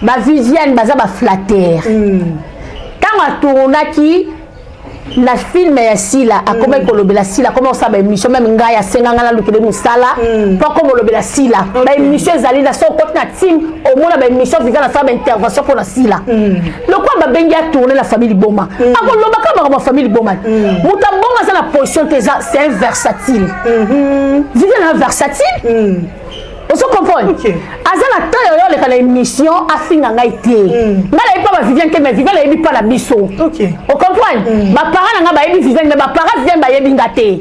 Ba Viviane baza ba flatteur. Ntango atournaki na film ya Sila, akomaki kolobela Sila, akomaki kosala ba émission, même ngai asenga ngai nalukele mosala mpo akoma kolobela Sila. Ba émission ezali na so okoti na team, omona ba émission Viviane asala ba intervention mpo na Sila. Lokola babengi atourne na famille liboma, akolobaka makambo ya famille liboma. Moto abongo aza na position te, eza c'est un versatile. Viviane aza versatile, ozo comprendre? Aza na temps oyo oleka na émission afinga ngai te. Ngai nayebi mpa ba Viviane te, mais Viviane ayebi mpa na biso. Ocomprendre? Baparent na ngai bayebi Viviane, mais baparent Viviane bayebi nga te.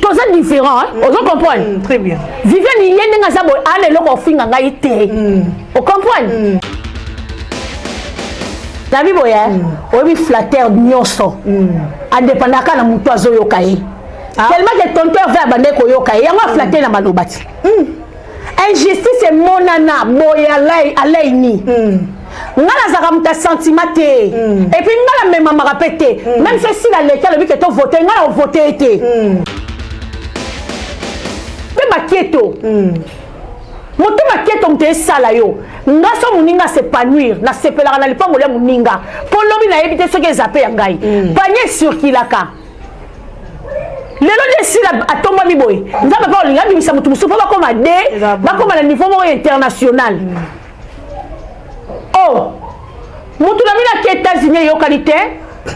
Toza différent, ozo comprendre? Très bien. Viviane ye ndenge aza boye, ana eloko ofinga ngai te, ocomprendre? Nabi boye, oyebi, flatteur nyonso adépendaka na motu azoyoka ye. Tellement que tonton Hervé abandaki koyoka ye, yango aflatte na maloba ti injustice emonana boye. Alaini nga nazalaka moto ya sentiment te, et puis nga namemamaka mpe te. Même so esila leki alobi ke tovote, nga na ovote ye te. Mpe maketo, motema keto, moto esala yo. Nga so moninga s'épanouir, nasepelaka na lipango ya moninga, mpo lobi nayebi te soki eza mpe ya ngai. Panier ecirculaka. Lelo nde esila atombami boye, Nzambe mpe olingi abimisa motu mosusu mpo bakóma de bakóma na niveau moko international. Oh, motu na bino ake États-Unis, eyokani te,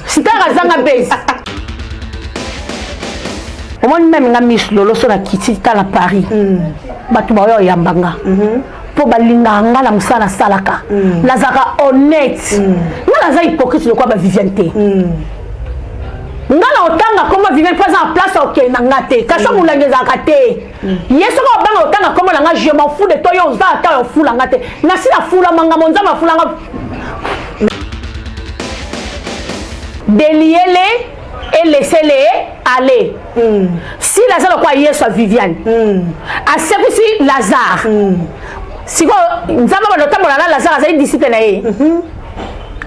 star azanga base. Omoni, même nga Miss Lolo, so nakiti ta na Paris, bato baoyo oyamba nga mpo balingaka nga na mosala nasalaka. Nazalaka honnête, nga naza hypocrite lokola baViviane te. Nga na otanga kombo Viviane mpo aza na place okende na nga te, kasi molangi ezalaka te. Ye soki obanga otanga kombo na nga, je m'en fous de toi. Yo oza ata ofula nga te, nasi nafulama nga mo Nzambe afulanga. Déliez-les et laissez-les aller. Si Lazare lokola Yesu ya Viviane asekwisi Lazare, sikoyo Nzambe bando otambola na Lazare, azali disciple na ye,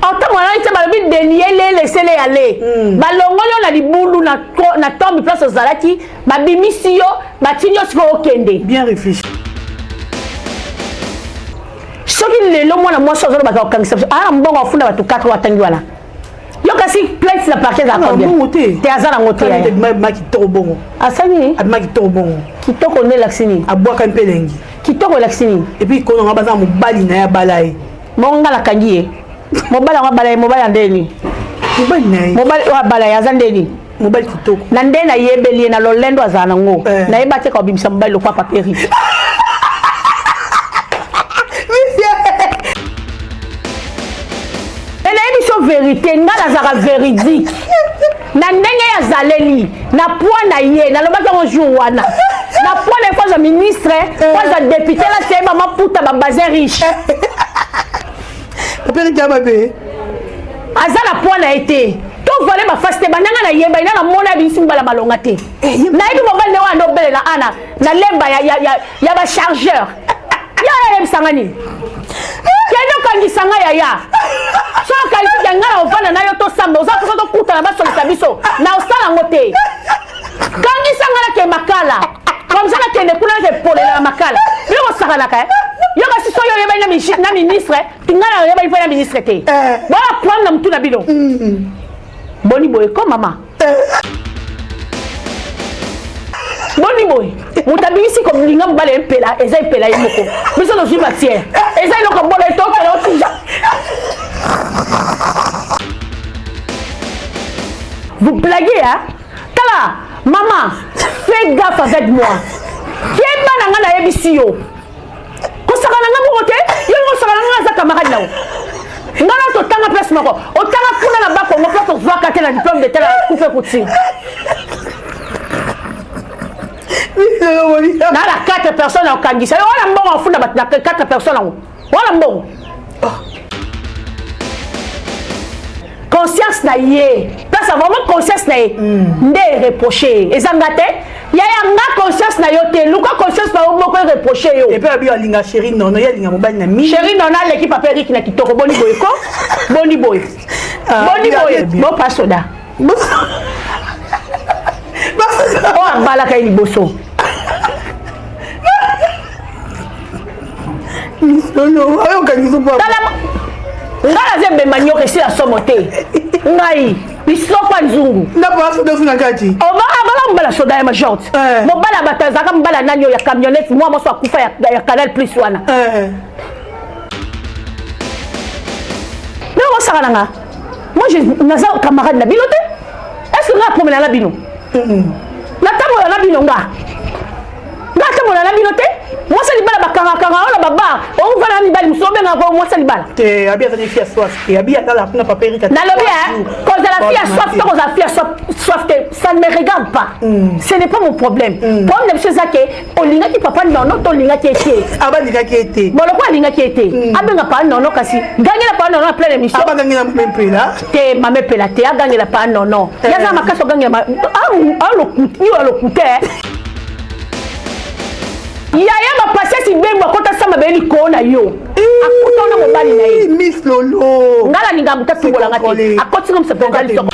otambola na ye te. Balobi déliez-les, laissez-les aller. Balongoli yo na libulu, na tombe, place ozalaki, babimisi yo, batindi yo, sikoyo okende. Bien réfléchi. Soki lelo mwana mwasi azolobaka kokangisa biso, aa mbongo afunda bato 4 oyo atangi wana, yo kasi plainte na parquet ezala combien? Mbongo te. Te, aza nango te. Abima kitoko bongo. Asali. Abima kitoko bongo. Kitoko nde elakisi nini? Abwaka mpe elengi. Kitoko elakisi nini? Et puis kononga baza mobali na ye, abala ye. Bongo nga nakangi ye, mobali yango abala ye, mobali ya ndeni? Mobali na ye. Mobali oyo abala ye aza ndeni? Mobali kitoko. Na nde nayebeli ye na lolendo azala nango. Nayeba te ka obimisa mobali lokwa paperi. E nayebi so vérité, nga nazalaka véridique na ndenge ye azaleli na poids na ye. Nalobaki yango jour wana, na poids na ye, po aza ministre, po aza député, la te bamaputa babazin riche. Paperi kia mabe. Aza na poids na ye te, tovale bafasi te. Bandanga nayeba ina namona ya bisi mobala malonga te. Nayebi mobali nde wana nde obelela ana na lemba ya bachargeur. Ya yayebisanga nini? Kende okangisa nga yaya. So okangisi ke nga na ovanda na yo, tosamba, oza mposa tokutana, basolisa biso na osala yango te. Kangisa nga, nake makala comme ça, nakende kuna, nake polela na makala. Bino kosakanaka yo, kasi so yo oyebani na ministre, nga na oyebani mpe na ministre te. Bona problème na mutu na bino. Boni boye ko mama, boni boye? Moto abimisi kolinga mobali empela, eza epela ye moko. Biso tozwi matière, eza eloko bola etokela otija. Vous blaguez, hein? Tala mama, fais gaffe avec moi. Keba na nga, nayebisi yo, kosaka na nga moko te. Yo kosaka na nga, aza camarade na yo. Nga na totanga place moko, otanga kuna na Bakongo, place ozwaka te na diplôme de tel kufe kuti na la 4 personnes okangisa yo wana. Mbongo afunda bato na 4 personnes yango wana, mbongo conscience na ye, place vraiment conscience na ye nde ereproche ye. Eza nga te yaya, nga conscience na yo te. Luka conscience na yo moko ereproche yo. Et puis abi alinga chéri nono, ye alinga mobali na mingi. Chéri nono aleki papa Erik na kitoko. Boni boye ko, boni boye, boni boye bopasoda oyo abalaka ye liboso. Tala, ngai naza ebemba nyoka esila somo te. Ngai lisoko ya nzungu. Abala mobala soda ya major. Mobala bato azalaka mobala nani oyo ya camionnette, mwa mwasi akufa ya Canal Plus wana. Ndenge osaka na nga, moi je naza camarade na bino te. Est ce que nga apromena na bino, natambola na bino? Nga atambola na bino te. Mwasi libala bakangakanga oyo na babar, ovanda na mibali mosusu, obengaka mwasi libala. Te, abi azali fille ya soif te. Abi atala kuna papa Erika. Nalobi kozala fille ya soif to kozala fille ya soif te, ça ne me regarde pas, ce n'est pas mon problème. Problème na biso eza ke olingaki papa Nono to olingaki ete? Abalingaki ete. Bon, lokola alingaki ete, abenga papa Nono, kasi gangela papa Nono na pleine émission. Abagangela mame Mpela. Te, mame Mpela te, agangela papa Nono. Yaza makasi ogangela yo alokute. Yaya, bapasiasi bembo akota sama beye likolo na yo, akuta na mobali na ye. Miss Lolo. Ngai nalinga moto atumbolanga te. Akotinga mosepenza lisoko.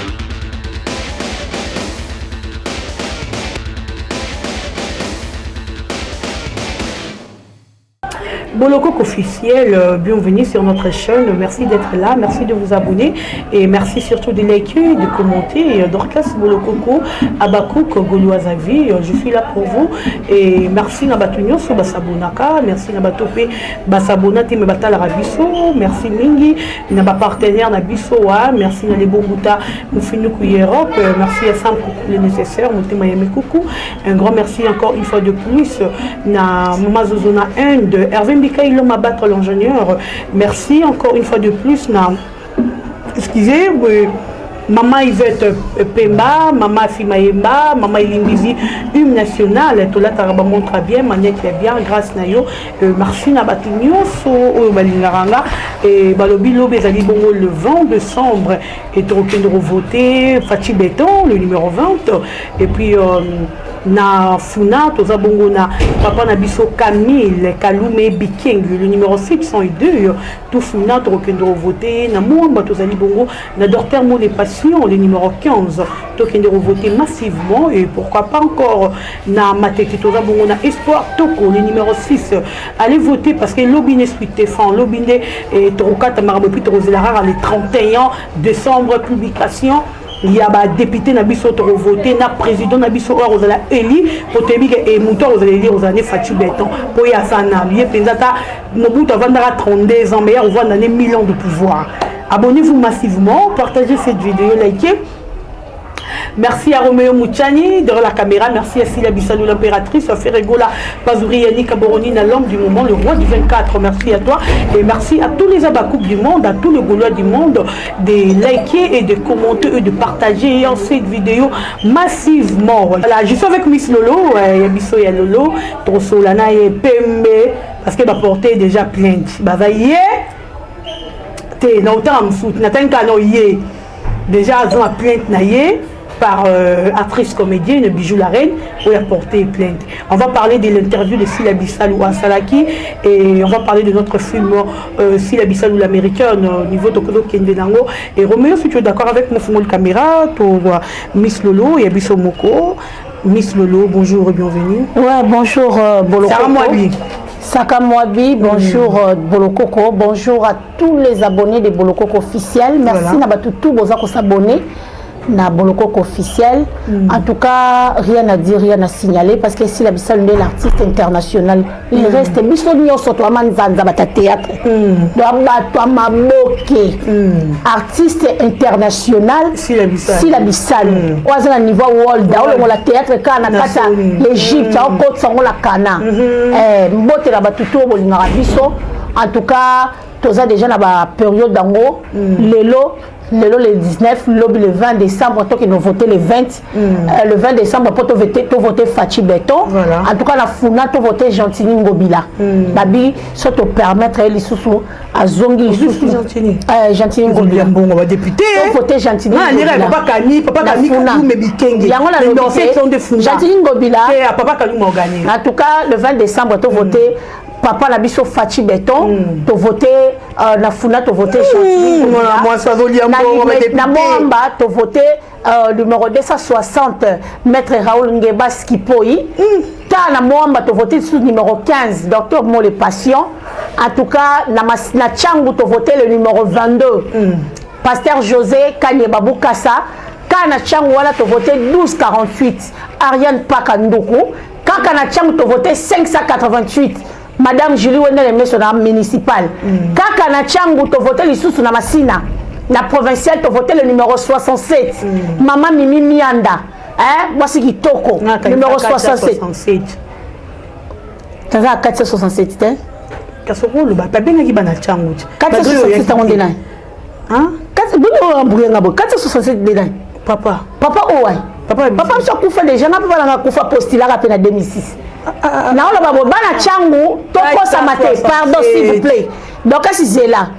Bolokoko officiel, bienvenue sur notre chaîne. Merci d'être là, merci de vous abonner et merci surtout de liker, de commenter. Dorcas Bolokoko, Abakouk, Gauloise vie, je suis là pour vous. Et merci na bato nyonso basabonaka, merci na bato pe basabona te mais batalaka biso, merci mingi na ba partenaire na biso wa, merci na Lebonguta Mufinuku Europe, merci à Sam Coucou le nécessaire, Motema Yami Coucou. Un grand merci encore une fois de plus na Mama Zozona Inde, Hervé Mbika l'homme à battre l'ingénieur. Merci encore une fois de plus na, excusez, Maman Yvette Pemba, Maman Fimaemba, Maman Elimbizi, hymne national, tolataka ba montre bien, maniette ya bien, grâce na yo. Merci na bato nyonso oyo balingaka nga. Et balobi lobi ezali bongo le 20 décembre et tokokende kovoter Fatshi Béton, le numéro 20. Et puis na Funa toza bongo na papa na biso Camille Kalume Biking, le numéro 702. Tout Funa tokokende kovoter. Na Mwamba tozali bongo na Docteur Mole Passion, le numéro 15. Tokende kovoter massivement. Et pourquoi pas encore na Matete toza bongo na Espoir Toko, le numéro 6. Allez voter parce que lobi n'esprit Stéphane lobi nde tokokata makambo, puis tokozela kaka le 31 décembre, publication ya badéputé na biso tokovote, na président na biso oyo akozala eli. Po toyebi ke moto akozala eli kozala nde Fatshi Béton, mpo ye aza na ye mpenza. Ata Mobutu avandaka 32 ans, mais ye akovanda nde 1000 ans de pouvoir. Abonnez-vous massivement, partagez cette vidéo, likez. Merci à Roméo Mouchani derrière la caméra. Merci à Sila Bissalou, l'impératrice, à Ferregola, Pazouri Yannick Aboroni, l'homme du moment, le roi du 24. Merci à toi. Et merci à tous les Abakouk du monde, à tous les Gaulois du monde, de liker et de commenter et de partager cette vidéo massivement. Voilà, je suis avec Miss Lolo, ya biso ya Lolo, Trosolana et Pembe, parce que va porter déjà plainte. Bah, va y te na otanga mosusu natangi kaka na ye déjà aza na plainte na ye par actrice comédienne Bijou la Reine où a porté plainte. On va parler de l'interview de Sila Bissalou Salaki et on va parler de notre film Sila Bissalou l'américaine au niveau de Kodo Kendenango. Et Roméo, si tu es d'accord avec mon fond de caméra, tu vois Miss Lolo et Biso Moko. Miss Lolo, bonjour et bienvenue. Ouais, bonjour Bolokoko. Sarah Mwabi. Saka Mwabi, bonjour Bolokoko, bonjour à tous les abonnés de Bolokoko officiel. Merci Voilà. na batu tout boza ko s'abonner na Bolokoko officiel. En tout cas, rien à dire, rien à signaler parce que si la Bissal est l'artiste international, il reste biso nyonso to manzanza bata théâtre. Donc bato maboke. Artiste international. Sila Bissal. Sila Bissal. Oyo aza na niveau world, aolongola théâtre kaka na kati ya Egypte, aokotisa yango na Kana. Mbote na bato to bolingaka biso. En tout cas, toza déjà na bapériode yango lelo le 19, lobi le 20 décembre tokende voter le 20, le 20 décembre mpo tovote Fatshi Béton. Voilà. En tout cas, na Funa tovote Gentini Ngobila. Babi so topermettre ye lisusu azongi lisusu. Gentini. Gentini Ngobila. Mbongo badéputé. Tovote Gentini. Ngobila, papa Kani, papa Kani Kalume Bikenge. Yango nalobi te, Gentini Ngobila. Papa Kalume organi. En tout cas, le 20 décembre tovote papa na biso Fatshi Béton. Tovote na Funa tovote Gentini Ngobila. Mwasi azolia mbongo. Na Mwamba tovote numéro 260, maître Raoul Ngeba Skipoi. Ta na Mwamba tovote lisusu numéro 15, docteur Mole Passion. En tout cas, na Tshangu tovote le numéro 22, pasteur José Kanyeba Bukasa. Kaka na Tshangu wana tovote 1248, Ariane Paka Nduku. Kaka na Tshangu tovote 588, madame Julie Wendele Meso na municipal. Kaka na Tshangu tovote lisusu na Masina, na provincial tovote le numéro 67, mama Mimi Mianda, hein, mwasi kitoko, numéro 67. Taza 467 te. Kasi okoloba babengaki bana Tshangu ti. 467 yango nde nani? Boni oyo ambuyenga boye? 467 nde nani? Papa. Papa oyo. Papa. Papa biso akufa déjà. Nga mpe balanga akufa, postulaka mpe na 2006. Naoloba boye, bana Tshangu, tokosama te, pardon, s'il vous plaît. Donc kasi zela,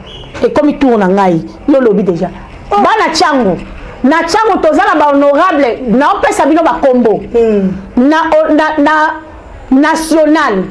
ekomi tour na ngai. Yo olobi déjà bana Tshangu. Na Tshangu toza na bahonorable, naopesa bino bakombo. Na national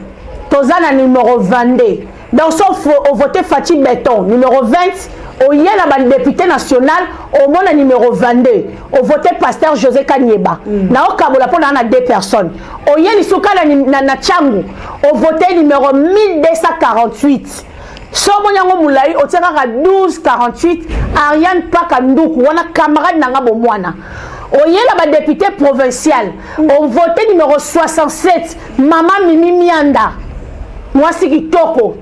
toza na numéro 22. Donc so ovote Fatshi Béton numéro 20, oye na badéputé national, omona numéro 22, ovote pasteur José Kanyeba. Naokabola mpo naa na deux personnes. Oye lisuka na Tshangu, ovote numéro 1248. So omoni yango molai, otie kaka 1248, Ariane Paka Nduku wana, camarade na nga bomwana. Oyela badéputé provincial, ovote numéro 67, mama Mimi Mianda, mwasi kitoko.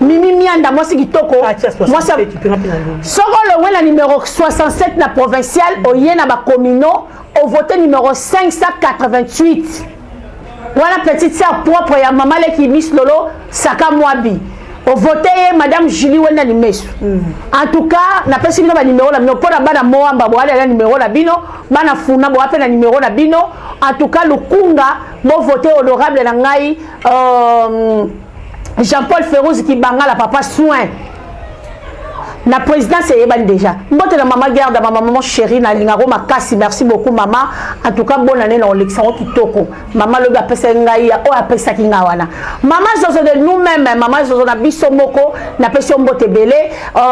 Mimi Mianda, mwasi kitoko. Soki olongwe na numéro 67 na provincial, oye na bacommunaux, ovote numéro 588 wana, petite sœur propre ya mama leki Miss Lolo Saka Mwabi, ovote ye, madame Julie Wenda Limesu. En tout cas, napesi bino banimero na bino mpo na bana Moamba, boalela nimero na bino, bana Funa boa mpe na nimero na bino. En tout cas, Lukunga, bovote honorable na ngai Jean-Paul Ferouz Kibangala, papa soin na présidence eyebani déjà. Mbote na mama Gerda, mama, mama chéri, nalingako makasi. Merci beaucoup, mama. En tout cas, bonne année na olekisa kitoko. Mama lobi apesaki ngai oyo apesaki ngai wana, mama Zozo de nous-mêmes, mama Zozo na biso moko, napesi yo mbote ebele.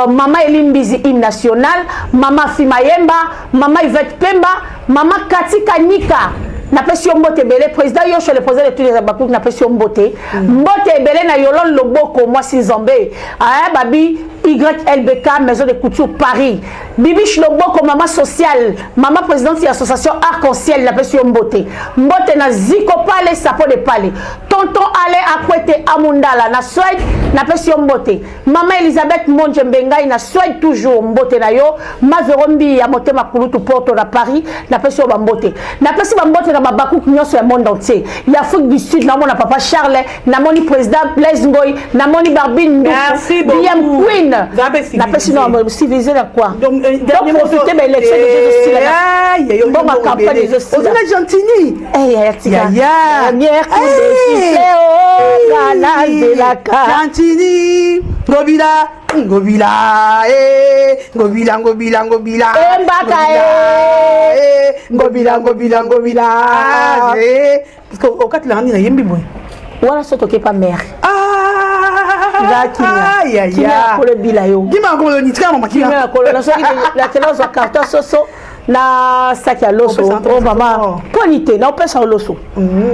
Mama Elimbizi, hymne national, mama Fimayemba, mama Yvette Pemba, mama Katika Nika, napesi yo mbote ebele. Président Yosho, le président de tous les Abakuki, napesi yo mbote, mbote ebele na Yolon Loboko, mwasi Nzambe aya babi YLBK, maison de couture Paris. Bibiche Loboko, mama sociale, mama présidente ya association Arc-en-Ciel, napesi yo mbote. Mbote na Ziko Pale, Sapo de Pale, tonton Ale Akwete Amundala na Suède, napesi yo mbote. Mama Elisabeth Monjembe ngai na Suède toujours, mbote na yo. Mavero Mbi ya motema kulutu Porto na Paris, napesi yo bambote. Napesi bambote na babakuki nyonso ya monde entier, ya Afrique du Sud. Namona papa Charles, namoni président Blaise Ngoi, namoni Barbine Nduku BM Queen, napesi no civilisé na quoi. Donc profite, baélection ezosila, mbongo campagne ezosila. Ozala gentini. Dernière coup de sifflet, kalazelaka. Gentini Ngobila, Ngobila, Ngobila, Ngobila, Ngobila. Embaka. Ngobila, Ngobila, Ngobila, parce que okatelaka nini? Nayembi boye. Wana so tokepa mare nga. Kimia kolo ebila yo. Kimia kolo ni tika mama. Kimia kolo na soki nakenda ozwa carton soso na saki ya loso. O mama, mponi te naopesa yo loso.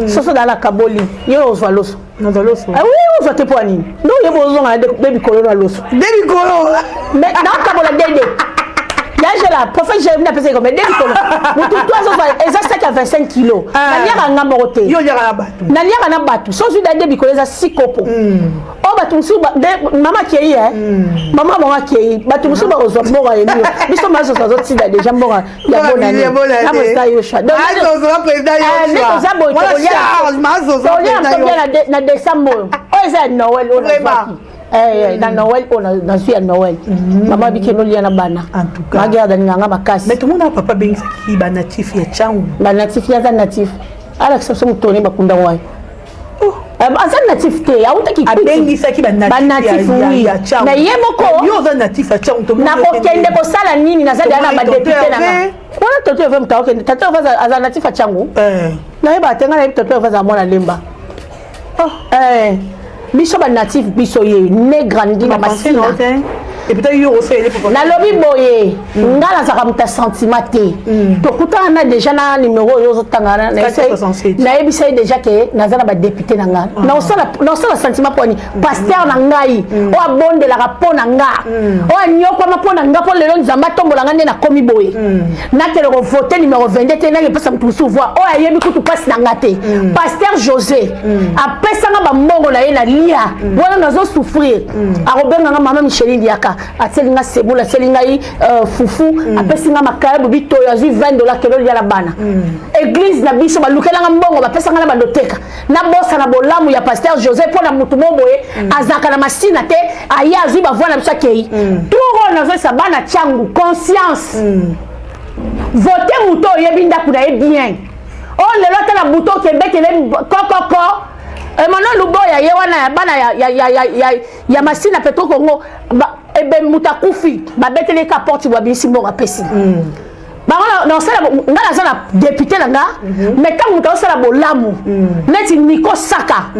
Soso dala kaboli yo, ozwa loso. Nazwa loso. Oui, ozwa te mpo ya nini? Nde oyeba ozonga na de bikolo na loso. De bikolo. Mais naokabola dede yangela prophète Jérémie napesaki comme de bikolo. Motu to azozwa, eza saki ya 25 kilo. Naliaka nga moko te. Yo oliaka na bato. Naliaka na bato. So ozwi da de bikolo, eza 6 kopo oyo bato mosusu. Mama akei e, mama bango akei, bato mosusu bakozwa mbongo ya elio. Biso mazozo azotinda déjà mbongo ya bonane na président Yoshua. Toza boye, tolia bien na décembre oyo. Oyo eza ya Noël oyo nazwaki na Noël, oyo nazwi ya Noël. Mama bikeno olia na bana. Magerda ninganga makasi. Mais tomona papa abengisaki banatif ya Tshangu. Banatif, ye aza natif? Alakisa biso motone bakunda wayo. Aza natif te, autaki. Abengisaki. Banatif, oui, mais ye moko. Yo oza natif ya Tshangu. Nakokende kosala nini? Naza deya na badéputé nanga wana. Toto Eve moto akokende. Tata Eve aza natif ya Tshangu? Nayeba te. Ngai nayebi Toto Eve aza mwana Lemba. Biso banatif, biso ye né grandi na Masina. Et peut-être yo osaleli papa. Nalobi boye, nga nazalaka moto ya sentiment te. Tokutana na déjà na numéro oyo ozotanga. 467. Nayebisa ye déjà ke naza na badéputé na nga. Naosala sentiment mponi pasteur na ngai oyo abondelaka mpo na nga, oyo anyokwama mpo na nga, mpo lelo Nzambe atombola nga nde nakomi boye. Nakele kovote numéro 22 te, nake epesa moto mosusu voix oyo ayebi kutu mpasi na nga te. Pasteur José apesanga bambongo na ye na lia wana, nazosouffrir, akobenganga: "Mama Micheline, yaka." Atieli nga sebola, atieli ngai fufu, apesi nga makayabu, bitoyo, azwi 20 dollar: "Kelo lia na bana." Église na biso balukelanga mbongo, bapesanga na bandoteka. Nabosana bolamu ya pasteur José mpo na motu mo boye azalaka na masina te, aye azwi bavoix na biso, akei. Tour oyo nazoyesa bana Tiangu conscience: vote moto oyebi ndako na ye bien. Oyo lelo ata na butu okebetele kokoko Emmanuel Luboya, ye wana ya bana ya Masina Petro Congo. Ebe moto akufi, babeteli ka porte, babimisi mbongo, apesi bango. Nasala nga naza na député na nga, mais ntango moto azosala bolamu neti Niko Saka,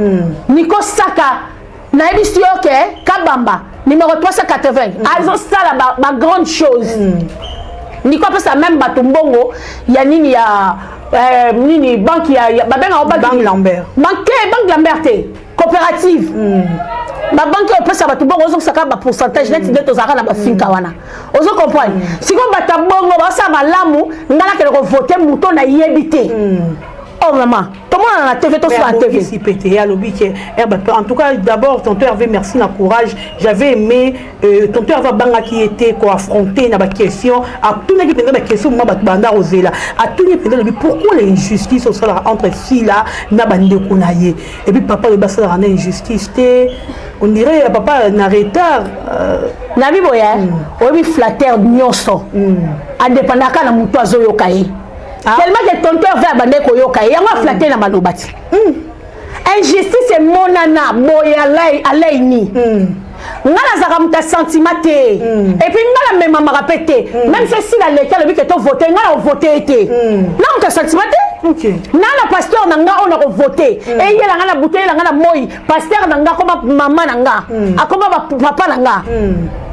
Niko Saka, nayebisi yo ke Kabamba numéro 380 azosala ba grande chose. Niko apesa même bato mbongo ya nini, ya nini, banque ya babengaka Banque Lambert. Banque, banque Lambert te, coopérative. Babanque oyo opesa bato mbongo, ozokisaka bapourcentage neti nde tozalaka na bafinka wana. Ozo comprendre? Sikoyo bato ya bongo bazosala malamu, ngai nakende kovote moto nayebi te. Oh mama, tomonana na TV, tosala na TV. Si pété alobi ke en tout cas d'abord, tonton Hervé, merci na courage. J'avais aimé tonton Hervé abangaki ye te koaffronter na baquestion. Atunaki mpenza baquestion moma bato banda kozela. Atuni mpenza, alobi: "Pourquoi l'injustice osalaka entre Sila na bandeko na ye?" Et puis papa alobi asalaka na injustice te. On dirait papa na retard. Nabi boye, oyebi, flatteur nyonso adépendaka na moto azoyoka ye. Tellement que tonton Hervé abandaki koyoka ye, yango aflatte na maloba ti injustice emonana boye. Alaini nga nazalaka moto ya sentiment te, et puis nga namemamaka mpe te. Même so esila leki, alobi ke tovote, nga na kovote ye te, na moto ya sentiment te. Na na pasteur na nga oyo na kovote, eyela nga na butu, eyela nga na moi. Pasteur na nga akoma mama na nga, akoma papa na nga.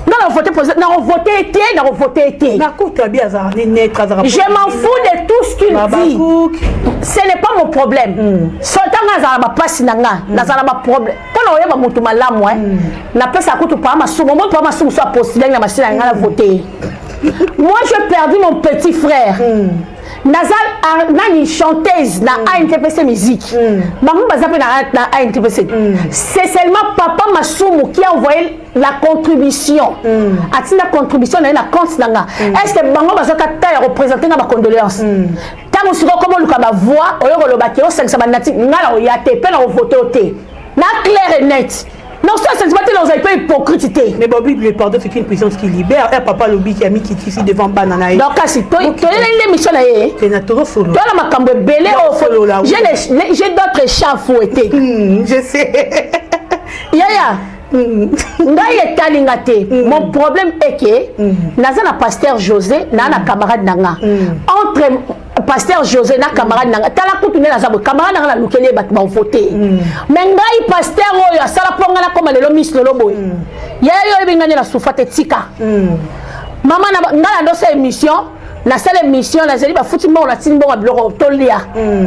Nga na kovote, na kovote ye te, na kovote ye te. Je m'en fous de tout ce qu'il dit, ce n'est pas mon problème. So ntango azala na bapasi na nga, nazala na baproblème mpo na oyeba motu malamu. Napesaka kutu paa Masumu mo, paa Masumu so apostulaki na masina na nga, na vote ye. Moi, j'ai perdu mon petit frère. Naza nani, chanteuse na ANTPC musique. Bango baza mpe na ANTPC. C'est seulement papa Masumu qui a envoyé la contribution, atinda contribution na ye na compte na nga. Est ce que bango bazwaka ta ya représente nga bacondoléance? Ntango sikoyo koma oluka bavoix, oyo kolobaki osangisa banati, nga na oya te mpe na kovote o te, na clair et net. Non, ça, c'est pas ozali mpe hypocrite te. Mais Bobi, le pardon, c'est une puissance qui libère. Eh, papa lobi qui a mis ici devant bana na ye. Donc kasi toyeleli nde mission na ye. Te, na tozosolo. Toyala makambo ebele oyo. J'ai d'autres chats à fouetter. Je sais. Yaya, ngai etalinga te. Mon problème est que naza na pasteur José naa na camarade na nga. Entre pasteur José na camarade na nga, tala kutu nde naza boye, camarade na nga nalukeli ye bato bavote. Mais ngai, pasteur oyo asala mpo nga nakoma lelo miss lelo boye, yaya, yo oyebi ngai nde nasufa te. Tika mama ngai na ndosa émission, nasala émission, nazali bafuti mbongo, natindi mbongo ya biloko tolia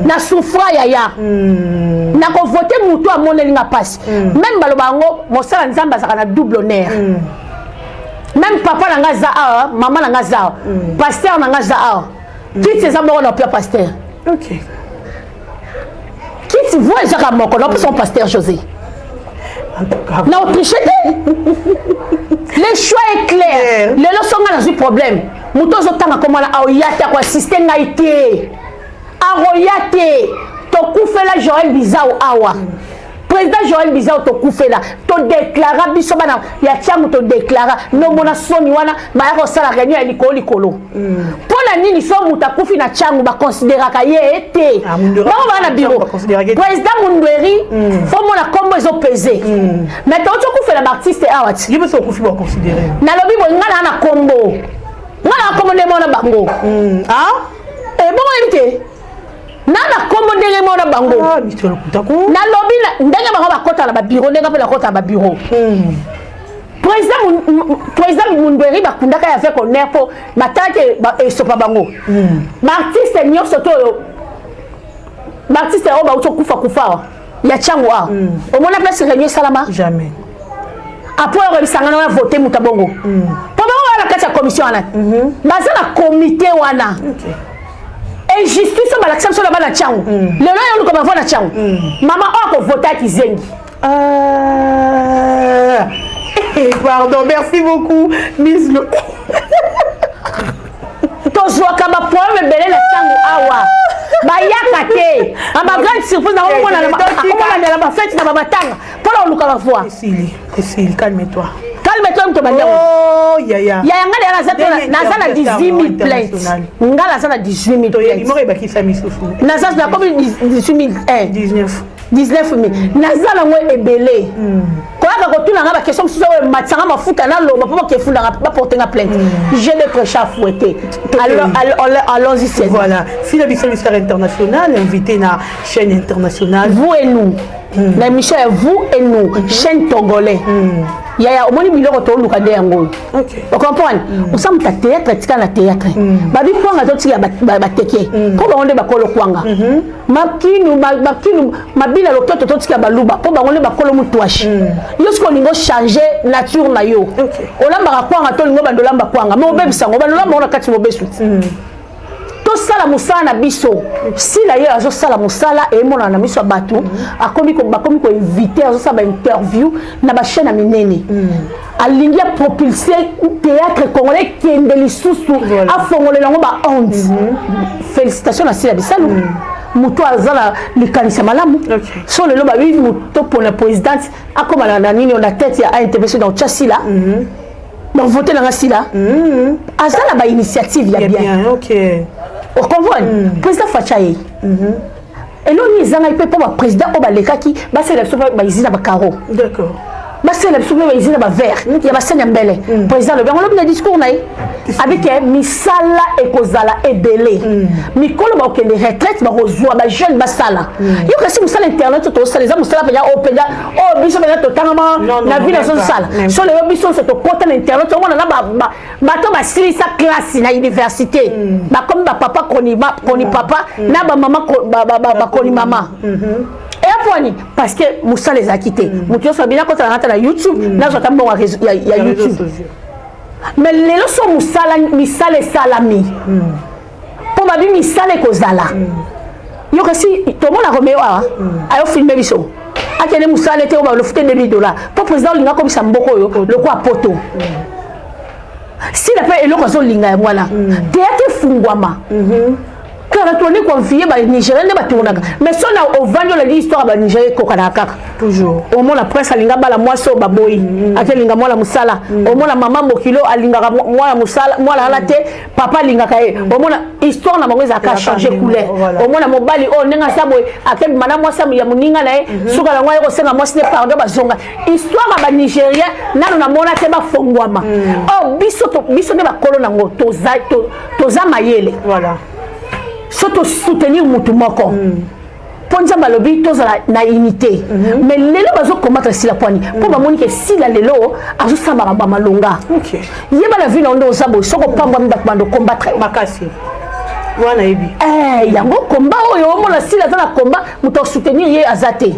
na souffra. Yaya, nakovote motu amoneli nga mpasi. Même baloba yango, mosala Nzambe azalaka na double honneur. Même papa na nga aza awa, mama na nga aza awa, pasteur na nga aza awa. Kiti eza moko na opia pasteur. Kiti voix ezaka moko na opesa pasteur José. Na otriche te, le choix est clair. Lelo so nga nazwi problème, moto ozotanga komona aoya te, akoassiste ngai te, akoya te. Tokufela Joel Bizao awa, président Joel Bizao, tokufela, todeklara biso bana ya Tiangu, todeklara nomona soni wana baya kosala réunion ya likolo likolo. Mpo na nini? So moto akufi na Tiangu, bakonsideraka ye te. Bango baa na bureau, président Mundweri, fo mona kombo ezopese. Mais touti okufela baartiste awa ti. Nalobi boye, nga naa na kombo, nga na kombo nde mona bango. Ebongo yebi te, na na kombo ndenge mona bango. Nalobi ndenge bango bakɔta na babureau, ndenge mpe nakɔta na babureau. Président Mundweri bakundaka ye avec honneur, mpo batalaki esopa bango. Baartiste nyonso to oyo, baartiste oyo bauti okufa kufa awa ya ntango awa, omona place réunion esalama? Jamais. Après oyo bisangana wana, vote moto bongo, mpo bango baa na kati ya commission wana, baza na comité wana. Injustice oyo balakisa biso na bana ntango lelo oyo, oluka bavo na ntango mama oyo akovota ya kizengi. Ah, pardon, merci beaucoup, Miss Lo. Tozwaka baproblème ebele na ntango awa, bayaka te na bagrande surprise nakomonandela bafete na bamatanga mpona koluka bavoix. Esili, Esili, calme-toi. Calme toi, moto bandango. Oh, yaya. Yaya, ngai naza na 18 000 plainte, ngai naza na 18 000 plainte. Moko ebakisa misusu. Naza nakomi 18 000. 19. 19 000, naza nango ebele. Koyaka kotuna nga baquestion mosusu oyo ematisanga mafuta, naloba mpo bakefundanga, baportenga plainte. J'ai des chats à fouetter. Allons-y, c'est Voilà, Sila Biso Star International, invité na chaîne internationale. Vous et nous, na émission ya Vous et nous, chaîne togolais. Yaya, omoni biloko toluka nde yango oyo. Ocomprendre? Osa moto ya théâtre, tika na théâtre. Babi kwanga totika bateke mpo bango nde bakolo kwanga. Makinu makinu mabina loketo totika baluba mpo bango nde bakolo mutwashi. Yo soki olingi ochange nature na yo, olambaka kwanga to olingi obanda olamba kwanga, me obebisa yango, obanda olamba ngo na kati mobesu. Tosala mosala na biso. Sila ye azosala mosala, emonana na miso ya bato. Akomi, bakomi koinvite, azosala bainterview na bachaîne ya minene. Alingi apropulse théâtre congolais ekende lisusu, afongolela yango baonde. Félicitation na Sila Bisalu, moto aza na likanisi ya malamu. So lelo babi moto mpona présidente akóma na nini, na tête ya ANTPC, donc tia Sila. Donc vote nanga Sila, aza na bainitiative ya bien. Ocomprendre? Président Fatshi ye eloni ezangai mpe mpo baprésident oyo balekaki basalela biso mpe bausine na bacarreaux, basalela biso mpe bausine na baverre ya basani ya mbele. Président alobi yango, alobi na discours na ye abike misala ekozala ebele. Mikolo bakokende retraite, bakozwa bajeune basala. Yo kasi mosala internet tosala eza mosala mpenza oyo mpenza oyo biso mpenza totangama na vie nazosala. So lelo biso nyonso tokɔta na internet, omona na bato basilisa classe na université, bakomi bapapa koni papa na bamama bakoni mama. Eya pwani? Parce que mosala ezalaki te. Moto nyonso abina kotala nata na YouTube, nazwa ata mbongo ya YouTube. Mais lelo so mosala, misala esalami mpo babi misala ekozala. Yo kasi tomona Romeo awa ayofilme biso, akende mosala ete oyo balofute 2000 $, mpo président olinga komisa mboka oyo lokwa poto. Sila mpe eloko azolinga yango wana, théâtre efungwama kaka. Toni konfie banigérien nde batournaka, mais so na ovandi olandi histoire ya banigérien, ekokanaka kaka. Toujours. Omona prince alinga bala mwasi oyo baboyi, ate alinga mwana mosala. Omona mama mokilo alingaka mwana mosala, mwana wana te, papa alingaka ye. Omona histoire na bango ezalaka change couleur. Omona mobali oyo ndenge aza boye, akebima na mwasi ya moninga na ye, suka nango aye kosenga mwasi ne pardon, bazonga. Histoire ya banigérien nano namona te bafongwama. Or biso, biso nde bakolo nango, toza mayele. So tosoutenir mutu moko mpo Nzambe alobi tozala na unité. Mais lelo bazokombattre Sila pwani mpo bamoni ke Sila lelo azosala makambo ya malonga. Yeba na vie na yo nde oza boye, soki opambwami, bato bando combattre. Makasi wana yebi. Yango komba oyo omona Sila aza na komba, moto asoutenir ye aza te.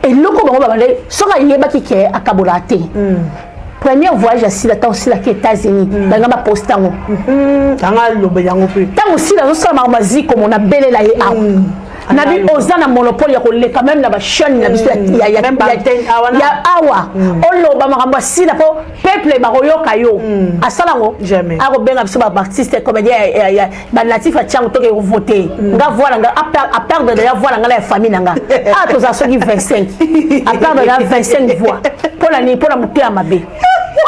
Eloko bango babanda, soki ayebaki ke akabolaka te. Première voyage ya Sila, ntango Silaki États-Unis, balinga baposte yango. Anga alobeli yango mpe. Ntango Sila azosala makambo azikomo, nabelela ye awa, nabi oza na monopole ya koleka même na bachaîne na biso ya awa, oloba makambo ya Sila mpo peuple bakoyoka yo. Asala yango, akobenga biso baartiste comédien banatif ya Tiango, toke kovote. Nga voix na nga aperdre deja voix na nga na ya famille na nga awa, tozala soki 25, aperdre deja 25 voix. Mpona nini? Mpona motema mabe.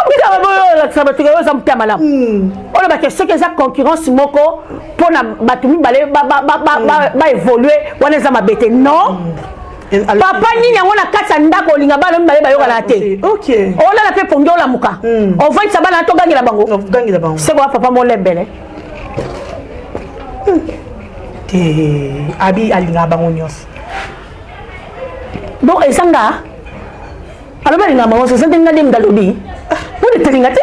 Motema mabe oyo olakisa bato oyo eza motema malamu, olobake soki eza concurrence moko mpona bato mibale baévolue, wana eza mabe te. Non, papa nini yango na kati ya ndako olinga bana mibale bayokana te, olala mpe pongi, olamuka, ovandisa bana togangela bango. Seko papa molembele. Te, abi alingaka bango nyonso. Donc ezanga. Alobi alingaka bango nyonso, eza nde nga nde moto alobi mpona etelinga te.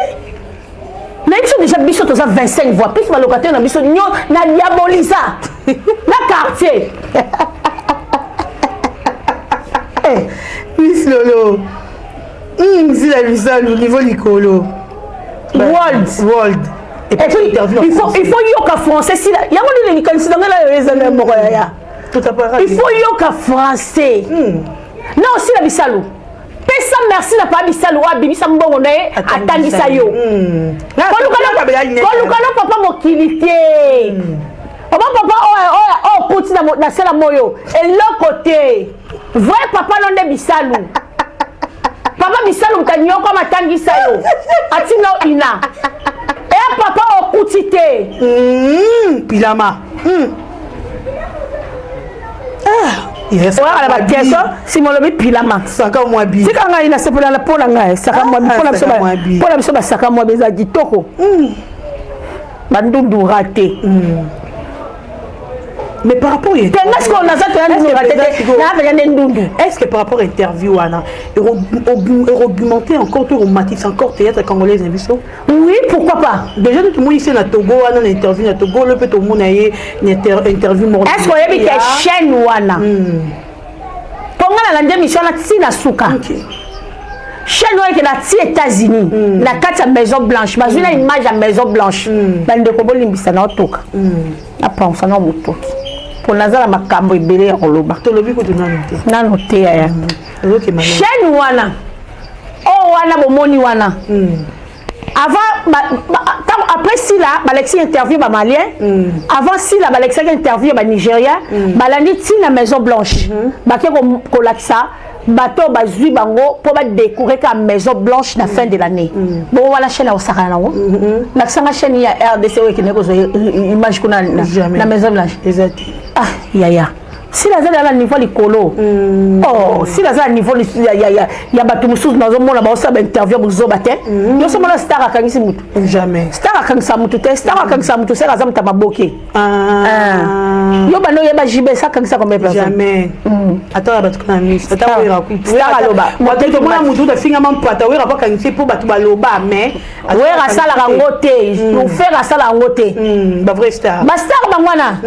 Na biso déjà, biso toza 25 voix plus balocataire na biso nyo na diabolisa na quartier. Eh, Miss Lolo, Sila Bisalu niveau likolo. World. World. Et puis, il faut yoka français. Sila yango nde likanisi na ngai nayo eza na moko yaya. Il faut yoka français. Na osila Bisalu, pesa merci na papa Bisalu oyo abimisa mbongo na ye, atangisa yo. Koluka no papa mokili te. Oba papa oyo okuti na sela moyo eloko te. Vrai papa no nde Bisalu, papa Bisalu moto anyokama, atangisa yo, atina yo ina eya papa okuti te. Pilama. Oyaka na baquestion nsima olobi pilama. Saka mwabi. Tika ngai nasepela mpo na ngai saka mwabi, mpo na biso basaka mwabi eza kitoko, bandundu rate. Mais par rapport te nga sikoyo naza toya ndundu rate te, naapela nde ndundu. Est ce que par rapport à interview wana augmenter encore to romatise encore théâtre congolaise na biso? Oui, pourquoi pas. Déjà tomoni se na Togo wana, na interview na Togo lo mpe tomona ye na interview moko. Est ce que oyebi ke chaîne wana, mpo nga nalandi émission wana ntina suka, chaîne oyo ekenda ti États-Unis, na kati ya Maison Blanche, bazwi na image ya Maison Blanche. Bandeko, bolimbisa na otoka, napangusa na motoki mpo naza na makambo ebele ya koloba. Tolobi kutu nanu te. Nano te yaya. Chaîne wana oyo wana bomoni wana, avant ntango après Sila balekisi interview bamalien, avant Sila balekisaki interview ya banigérien, balandi ntina Maison Blanche, bake kolakisa bato bazwi bango mpo badécorer ka Maison Blanche na fin de l'année. Bongo wana chaîne akosakana nango, lakisanga chaîne ya RDC oyo ekende kozwa image kuna na Maison Blanche. Ah yaya, Sila aza na niveau likolo. Oh, Sila aza na niveau ya bato mosusu. Nazomona baosala bainterview bozoba te. Nyonso mona star akangisi mutu. Jamais. Star akangisa mutu te. Star akangisa mutu seke aza moto ya maboke. Yo banda oyeba JB esa akangisa combien personne? Jamais. Ata ya bato kana miso, ata Wera kutu. Star aloba. Tomona mutu afingama mpata, Wera po akangisi mpo bato baloba, mais Wera asalaka yango te, Ferre asala yango te. Bavrai star. Bastar bango wana,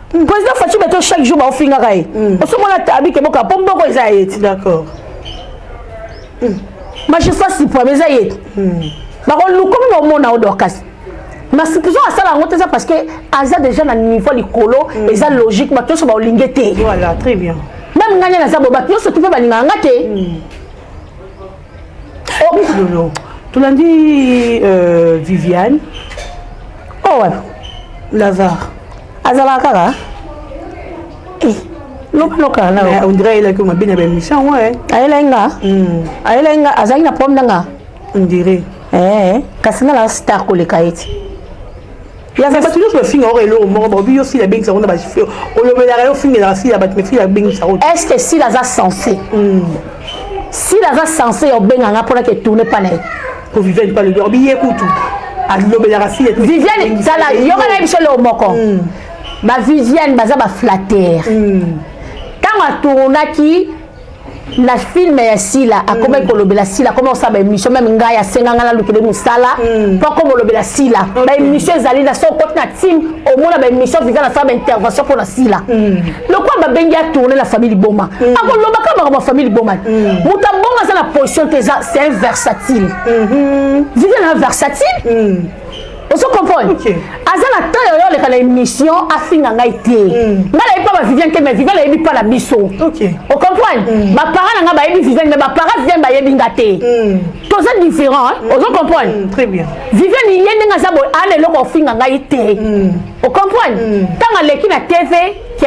président Fatshi Béton, chaque jour baofingaka ye, osomona abike boka mpo mboko eza ye ti. Magistrat suprême eza ye ti, bakoluka mpe baomona o Dorcas. Mais supposons asala yango te, eza parce que aza déjà na niveau likolo, eza logique, bato nyonso baolinge te. Voilà, très bien. Même ngai nde naza boye, bato nyonso tu mpe balingaka nga te. Lolo, tolandi Viviane. Oh ouais. Lazare. Azalaka kaka lokaloka. Na on dirait ayelaki mabe na baémission, ouais. Ayelaki nga, ayelaki nga, azalaki na problème na nga. On dirait. Kasi nga na star koleka ye ti. Bato nyonso bafinga oko eloko moko, baobi yo Sila abengisa ngo na olobelaka yo, ofingelaka Sila bato, mais Sila abengisa ngo. Est ce que Sila aza censé, Sila aza censé ya obenga nga mpona ke tourne pa na ye? Po Viviane pa lobi, obi ye kutu alobelaka Sila. Viviane, tala, yoka na ye biso eloko moko. Baviviane baza baflatter. Ntango atournaki na film ya Sila, akomaki kolobela Sila, akoma kosala baémission. Même ngai asenga ngai nalukele mosala mpo akoma kolobela Sila. Baémission ezali na so, okoti na team, omona baémission Viviane asala baintervention mpo na Sila. Lokola babengi atourne na famille liboma, akolobaka makambo ya famille liboma. Moto abongo aza na position te, eza c'est un versatile. Viviane aza versatile, ozo comprendre? Aza na temps oyo oleka na émission afinga ngai te. Ngai nayebi mpa baviviane te, mais Viviane ayebi mpa na biso. Ocomprendre? Baparent na ngai bayebi Viviane, mais baparent Viviane bayebi nga te. Toza différent, ozo comprendre? Très bien. Viviane ye ndenge aza boye, ana eloko ofinga ngai te, ocomprendre? Ntango aleki na TV ke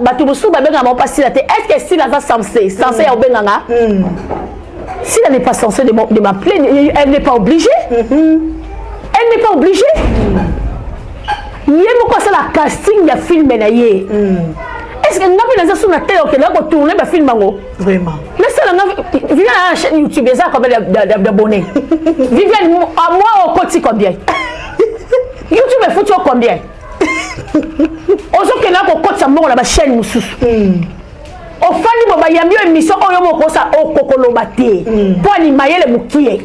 bato mosusu babengaka bango mpa Sila te, est ce que Sila aza censé ya obenganga? Sila n'est pas censée de m'appeler, elle n'est pas obligée. Elle n'est pas obligée. Ye moko asala casting ya film na ye. Est ce que nga mpe naza so na tele okendaka kotourne bafilm yango? Vraiment. Nasala nga Viviane na chaîne YouTube eza combien d'abonnés? Viviane, à moi okoti combien? YouTube efuti o combien? Ozokendaka kokotisa mbongo na bachaîne mosusu. Ofandi bo bayambi yo émission oyo moko osa okokoloba te mpo ani mayele mokie.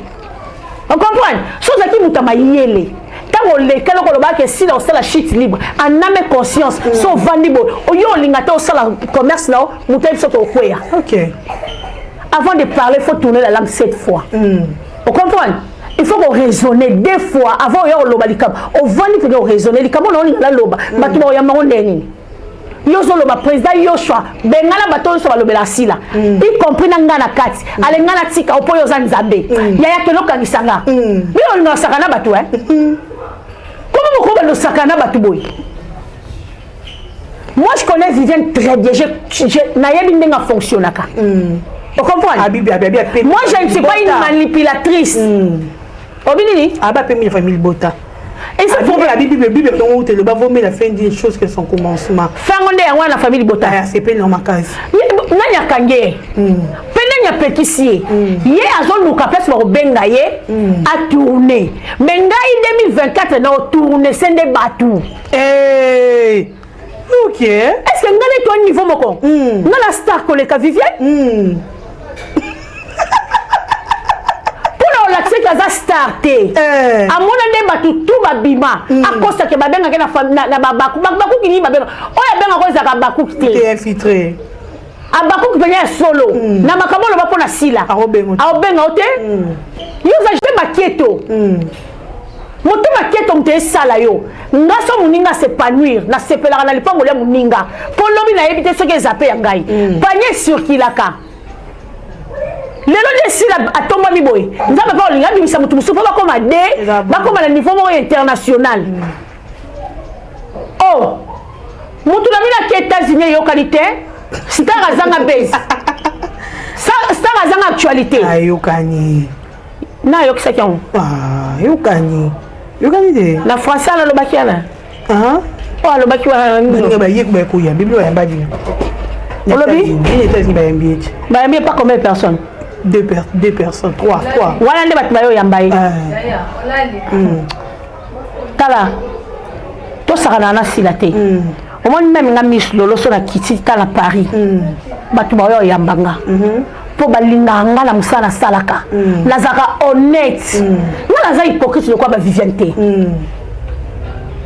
Ocomprendre? So ozalaki moto ya mayele, ntango olekali okoloba ke sila osala chute libre en âme et conscience. So ovandi boye, oyo olinga te osala commerce na yo, moto ayebi soki okweya. Avant de parler, faut tourner la langue sept fois. Ocomprendre? Il faut koraisonner deux fois avant oya koloba likambo. Ovandi mpenza, oraisonner likambo na olinga naloba, bato bakoyambango ndenge nini? Yo ozoloba président Yoshua bengana bato nyonso balobela Sila, y compris na nga na kati. Ale nga na tika opo oyo oza Nzambe. Yaya, kende okangisa nga. Bino olinga osaka na bato, koma moko banda osaka na bato boye. Moi, je connais Viviane très bien. Nayebi ndenge afonctionnaka. Ocomprendre? Moi, je ne suis pas une manipulatrice. Obi nini? Aba pe mi famille bota. Et ce problème la Bible, Bible donc te le bavo la fin d'une chose que son commencement. Fango nde yango na famille bota. C'est pe no makasi. Nani akangi ye mpe nani apekisi ye? Ye azoluka place bakobenga ye atourne. Mais ngai 2024 na otourne se nde bato. Hey. Ok. Est ce que ngai neti o niveau moko nga na star koleka Viviane? Mpona olakisaki aza star te. Amona nde bato tu babima, akosake babengaki na babaku bakuki nini babenga oyo abengaka oyo ezalaka bakuki te. T'es infiltré. Abakuki mpenza ya solo na makambo oloba mpo na Sila. Akobenga te. Aobenga yo te. Yo oza jete maketo, motema keto, moto esala yo. Nga so moninga s'épanouir, nasepelaka na lipango ya moninga, mpo lobi nayebi te soki eza mpe ya ngai. Panier ecirculaka. Lelo nde Esila atombami boye, Nzambe mpe olingi abimisa motu mosusu mpo bakóma de Eza bon. Bakóma na niveau moko international. Oh, motu na bino ake États-Unis, eyokani te. Star azanga base, star azanga actualité. Ayokani. Na ayokisaki yango. Ah, yokani. Yokani te. Na français ana alobaki wana. Ah. Oyo alobaki wana. Baninga baye bakoyambi bino, bayamba bino. Olobi? Ni États-Unis bayambi ete. Bayambi pas combien de personnes? Deux personnes, trois, trois. Wana nde bato bayoyamba ye. Ah. Tala, tosakana na Sila te. Omoni, même nga Miss Lolo, so na kiti ta na Paris, bato baoyo oyamba nga mpo balingaka nga na mosala nasalaka. Nazalaka honnête, nga naza hypocrite lokola baViviane te.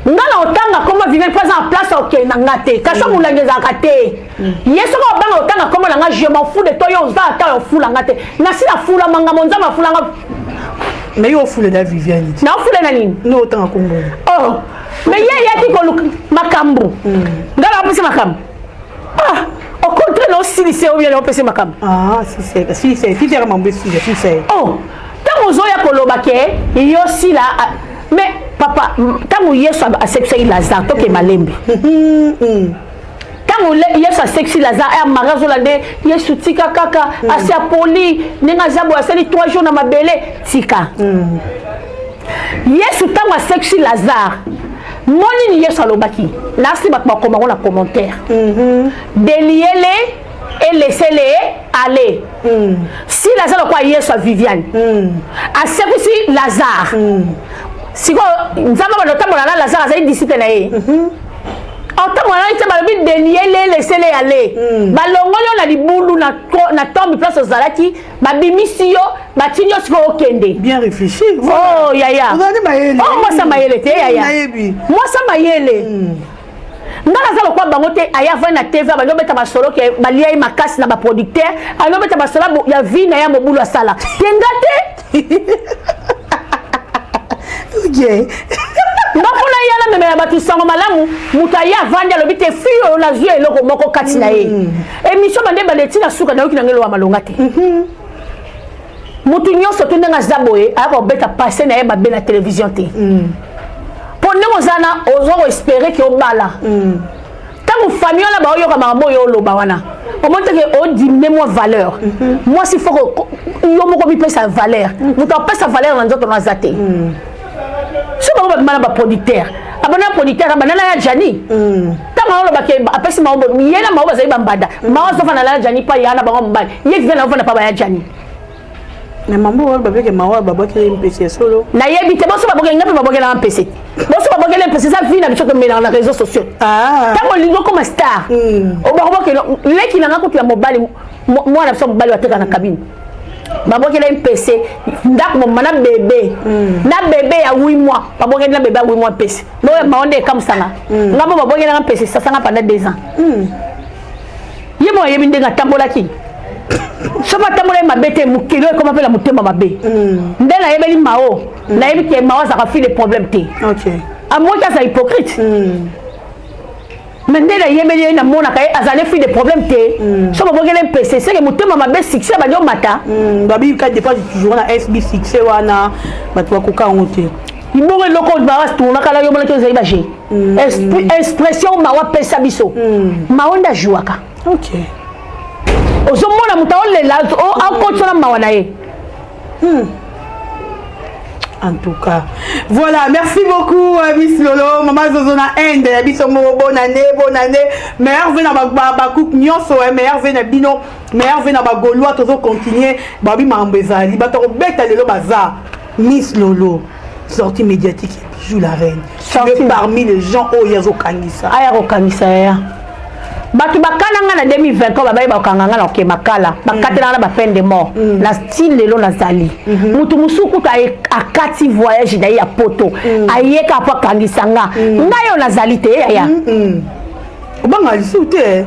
Nga na otanga kombo Viviane mpo aza na place okende na nga te, kasi molangi ezalaka te. Ye soki obanga otanga kombo na nga, je m'en fous de toi. Yo oza ata ofula nga te, nasi nafulama nga mo Nzambe afulanga. Mais yo ofule na Viviane ti. Na ofule na nini? No otanga kombo. Oh, mais ye eyaki koluka makambo, nga na opesi makambo. Ah, au contraire, na osilisa yo bien, na opesi makambo. Ah, si c'est si c'est si c'est mambo si c'est si c'est. Oh, ntango ozoya koloba ke yo Sila, mais papa, ntango Yesu asekisaki Lazare, toke malembe. Ntango Yesu asekisi Lazare, ya Marie azola nde Yesu tika kaka asi apoli ndenge aza boye, asali 3 jours na mabele, tika Yesu. Ntango asekisi Lazare, monini Yesu alobaki nasi bato bakomango na commentaire: "Déliez-les et laissez-les aller." Si Lazare lokola Yesu a Viviane asekwisi Lazare, sikoyo Nzambe bando otambola na Lazare, azali disciple na ye, otambola na ye te. Balobi: "Déliez-les, laissez-les aller." Balongoli yo na libulu, na tombe, place ozalaki, babimisi yo, batindi yo, sikoyo okende. Bien réfléchi. Oh yaya. Ozali mayele. Oh, mwasa mayele te yaya. Nayebi. Mwasa mayele. Nga naza lokwa bango te. Aya avandi na TV, abandi obeta masolo ke balia ye makasi na baproducteur, abandi obeta masolo ya vie na ye, mobulu asala te. Nga te. Nga mpona ye namemela bato sango malamu. Moto aye avandi, alobi te fille oyo nazwi eloko moko kati na ye. Émission bande bande ntina suka, nayoki nange eloba malonga te. Motu nyonso to ndenge aza boye, ayaka kobeta passé na ye mabe na télévision te, mpo ndenge oza na oza koespérer ke obala. Ntango famille wana baoyoka makambo oyo oloba wana, omoni teke odiminuer mwa valeur. Mwasi, faut yo moko mipesa valeur. Moto apesa valeur na nzoto no aza te. So bango babima na baproducteur, abanda na producteur, abanda na ya Jani. Ntango alobaki apesi mao, ye na mao bazali bambanda. Mao azofanda na ya Jani mpa ya na bango mobali. Ye Viviane azofanda mpa baya Jani. Na mambo oyo babeke mawa babwakeli mpesi ya solo. Nayebi te. Boso babokeli nga mpe babokelanga mpese te. Boso babwakeli mpese, eza vie na biso tomelaka na réseaux sociaux. Ntango olingi okoma star, obakobokelo leki nanga kutu ya mobali, mwana biso mobali bateka na cabine, babwakela ye mpese ndako moma na bebe, na bebe ya 8 mois. Babwakeli na bebe ya 8 mois mpese boyo mao nde ekamusanga nga mo. Babwakelanga mpese sasanga pendant 2 ans. Ye mo ayebi ndenge atambolaki. Soki atambola ye mabe te, mokili oyo ekoma mpe na motema mabe. Nde nayebeli Mao, nayebi ke Mao azalaka fille de problème te. Amoki aza hypocrite, mais nde nayebeli ye, namonaka ye azali fille de problème te. So babokeli mpese, seke motema mabe, succès bandi omata. Babi ka dépense toujours na SB, succès wana bato bakoka yango te. Bongo eloko Mao tournaka la, yo monaki ozali baje expression Mao apesa biso. Mao nde ajouaka. Ozomona moto aolela, akotisa na mawa na ye. En tout cas, voilà, merci beaucoup, Miss Lolo, Maman Zozo na Inde, biso moko, bonne année, bonne année. Meilleurs vœux na ba ba couple nyonso, meilleurs vœux na bino, meilleurs vœux na ba Gaulois, tozo continuer, babi mambo ezali, bato kobeta lelo baza. Miss Lolo, sortie médiatique, joue la reine. Tu es parmi les gens oyo yazokangisa. Aya kokangisa ya bato bakala nga na 2023, babayi bakanga nga na oke makala, bakatelanga na bapeine de mort. Na style lelo nazali motu mosusu kutu akati voyage na ye ya poto, ayeka po akangisa nga. Ngai oyo nazali te, yaya. Obanga lisusu te.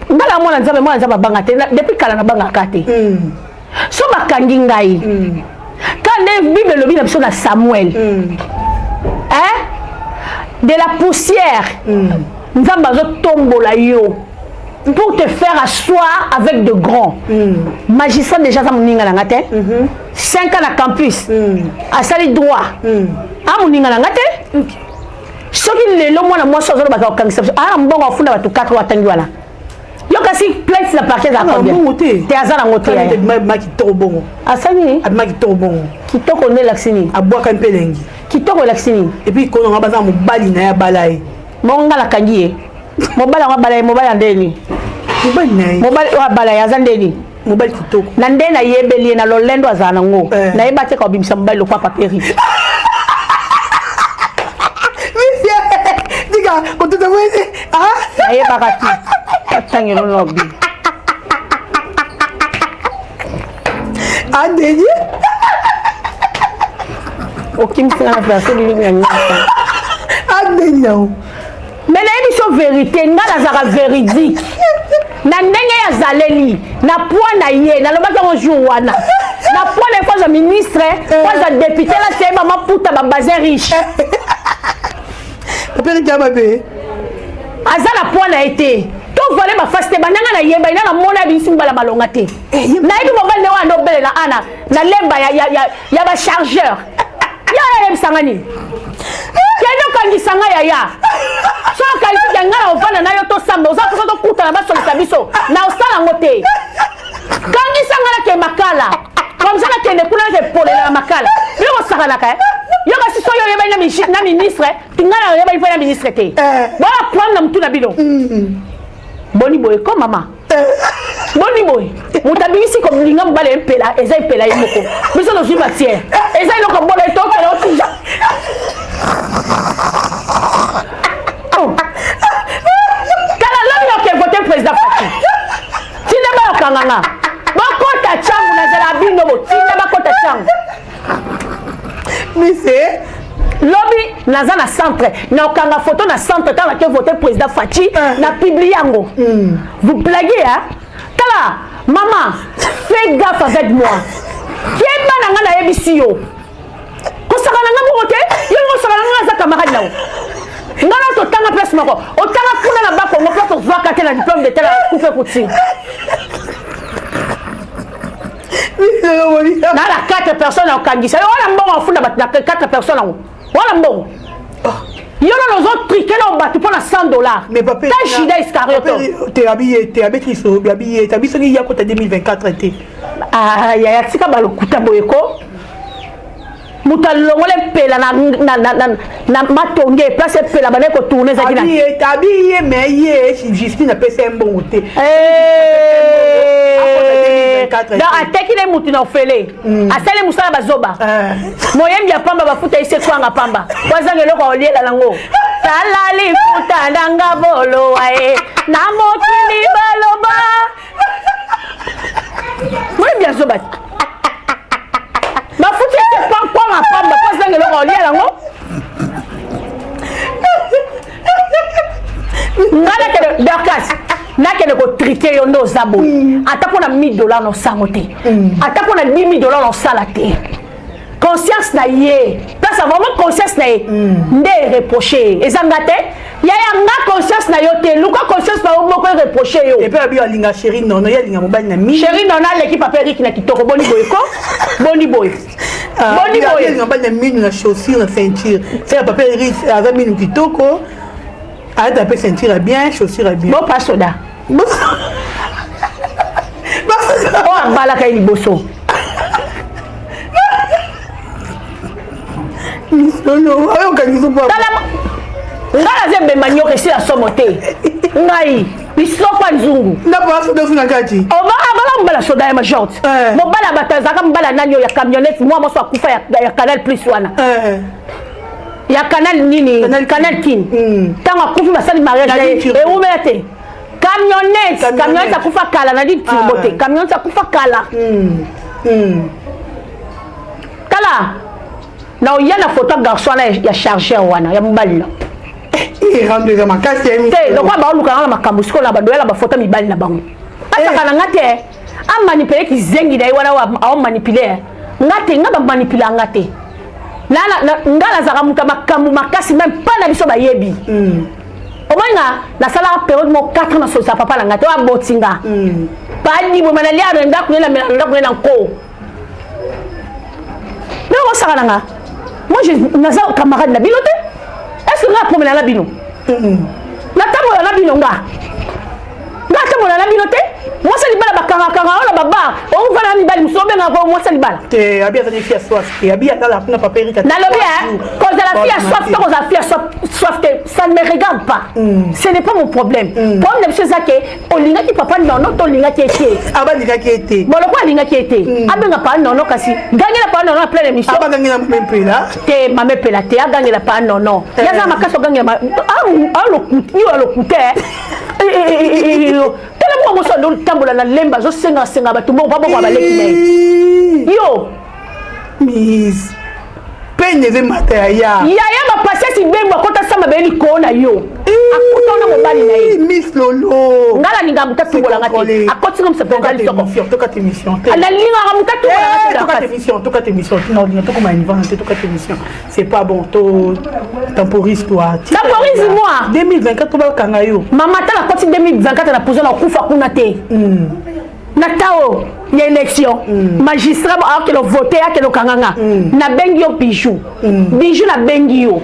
Nga na mwana Nzambe, mwana Nzambe abanga te. Depuis kala nabangaka te. So bakangi ngai ka nde Bible elobi na biso na Samuel, hein? De la poussière, Nzambe azotombola yo pour te faire asseoir avec de grands magistrats. Déjà aza moninga na nga te. 5 ans na campus, asali droit, a moninga na nga te. Soki lelo mwana mwasi azolobaka kokangisa biso, aa mbongo afunda bato 4 oyo atangi wana, yo kasi plainte na parquet ezala combien? Mbongo te. Te, aza nango te. Abima kitoko bongo. Asali nini? Abima kitoko bongo. Kitoko nde elakisi nini? Abwaka mpe elengi. Kitoko elakisi nini? Et puis kononga baza mobali na ye, abala ye. Bongo nga nakangi ye, mobali yango abala ye, mobali ya ndeni? Mobali na ye. Mobali oyo abala ye aza ndeni? Mobali kitoko. Na nde nayebeli ye na lolendo azala nango. Nayeba te kobimisa mobali lokwa paperi. Tika kotuta mwezi. Nayebaka te atangelo lobi. Adedi. Okimisanga na place bilingi ya nyonso. Adedi yango. Mais nayebi so vérité, nga nazalaka véridique na ndenge azaleli na poids na ye. Nalobaki yango jour wana, na poids na ye, po aza ministre, po aza député, na teyeba maputa babazin riche. Paperi kia mabe. Aza na poids na ye te. Tovale bafasi te. Bandanga nayeba ina namona bisi mobala malonga te. Nayebi mobali nde wana nde obelela ana na lemba ya bachargeur. Ya yayebisanga nini? Kende okangisa nga, yaya. So okangisi ke nga na ovanda na yo, tosamba, oza mposa tokutana, basolisa biso na osala yango te. Kangisa nga, nake makala comme ça, nakende kuna, nake polela na makala. Bino kosakanaka yo kasi soki oyebani na ministre, nga na oyebani mpe na ministre te. Bona problème na mutu na bino. Boni boye ko mama, boni boye? Moto abimisi kolinga mobali empela, eza epela ye moko. Biso tozwi matière, eza eloko bola etokele otija. Tala, lobi oke vote président Fatshi, tinda bayokanga nga, bakota ntango nazala bino, botinda bakota ntango. Mise. Lobi naza na centre, nakokanga photo na centre ntango nake vote président Fatshi, na publie yango. Vous blaguez, hein? Tala mama, fais gaffe avec moi. Keba na nga, nayebisi yo, kosaka na nga moko te. Yo kosaka na nga, aza camarade na yo. Nga na totanga place moko, otanga kuna na Bakongo, place ozwaka te na diplôme d'état na kufe kuti na la quatre personnes. Okangisa yo wana, mbongo afunda bato na quatre personnes yango wana, mbongo yo nano ozotriquer na bato mpo na 100 $. Ta Judas Iscariote. Te, abi ye te, abeti liso, abi ye te, abi soki ya kota 2024 te. Yaya, tika balokuta boye ko. Moto alongoli epela na, na, na, na, na matonge place epela bandaki kotourne ezalaki na abi ye me ye Justine apesa ye mbongo te. Donc ateki ne mutu na ofele, asali mosala bazoba. Moyembi ya pamba, bafuta ye se kwanga pamba po azanga eloko akoliela nango. Tala lifuta nanga bolowa ye na mokili baloba moyembi ya zoba, bafuti ete kwanga pamba po azanga eloko akoliela yango. Nga nakende, Dorcas, nakende kotriquer yo nde oza boye. Ata mpo na 1000 dollar na osango te, ata mpo na 10 000 dollar na osala te. Conscience na ye place, vraiment conscience na ye nde ereproche ye. Eza nga te yaya, nga conscience na yo te. Luka conscience na yo moko ereproche yo. Et puis abi alinga chéri nono, ye alinga mobali na mingi. Chéri nono aleki papa Erik na kitoko. Boni boye ko, boni boye, boni boye. Alinga mobali na minu, na chaussure, na ceinture. C'est papa Erik aza minu kitoko, alata mpe ceinture ya bien, chaussure ya bien. Bopa soda oyo abalaka ye liboso. Misolo ayokangisi mpo. Tala, ngai naza ebemba nyoka esila somo te. Ngai lisoko ya nzungu. Ndako asoda osi na kati. Abala mobala soda ya major te. Mobala ya bato azalaka mobala nani oyo ya camionnette, mwa mwasi akufa ya Canal Plus wana, ya Canal nini, Canal Kin. Ntango akufi, basali mariage na ye, ewumela te. Camionnette, camionnette akufa kala na litimbo te. Camionnette akufa kala. Tala, na oya na photo ya garçon wana ya chargeur wana ya mobali na. Rando eza makasi. Te, lokola baolukanga na makambo sikoyo na badoyala bafoto ya mibali na bango, asaka na nga te. Amanipule kizengi na ye wana, aomanipule nga te. Nga bamanipule nga te. Nga nazalaka moto ya makambo makasi, même mpa na biso bayebi. Omoi nga nasalaka période moko 4 ans nasolisa papa na nga te oyo aboti nga. Padi boye nalia na ndako ne, namela na ndako ne na nko ndenge osaka na nga. Moi je naza camarade na bino te. Est ce que nga apromela na bino, natambola na bino? Nga atambola na bino te. Mwasi libala bakangakanga oyo na babar, ovanda na mibali mosusu, obengaka mwasi libala. Te, abi azali fille ya soif te. Abi atala kuna papa Erika. Nalobi kozala fille ya soif to kozala fille ya soif te, ça ne me regarde pas. Ce n'est pas mon problème. Problème na biso eza ke olingaki papa nono to olingaki ete. Abalingaki ete. Bon, lokola alingaki ete, abenga papa nono, kasi gangela papa nono na pleine émission. Abagangela mame mpela. Te, mame pela te, agangela papa nono. Yaza makasi ogangela yo alokute. Tala mwa moso azotambola na lemba, azosengasenga bato mbongo baboko baleki na ye yo. Miss pene eze mata ya ya. Yaya, bapasiasi bembo akota sama beye likolo na yo, akuta na mobali na ye. Miss Lolo. Nga nalingaka moto atumbolanga te, akotinga mosapenza lisoko. Tokata émission. Nalingaka moto atumbolanga. Tokata émission, tokata émission. Tina tokoma niveau te, tokata émission, c'est pas bon. To temporise toi. Temporise moi. 2024 tobakanga yo. Mama, tala, koti 2024 na prison, na okufa kuna te. Na tao ya élection, magistrat akende vote, akende okanganga. Nabengi yo Bijou, Bijou, nabengi yo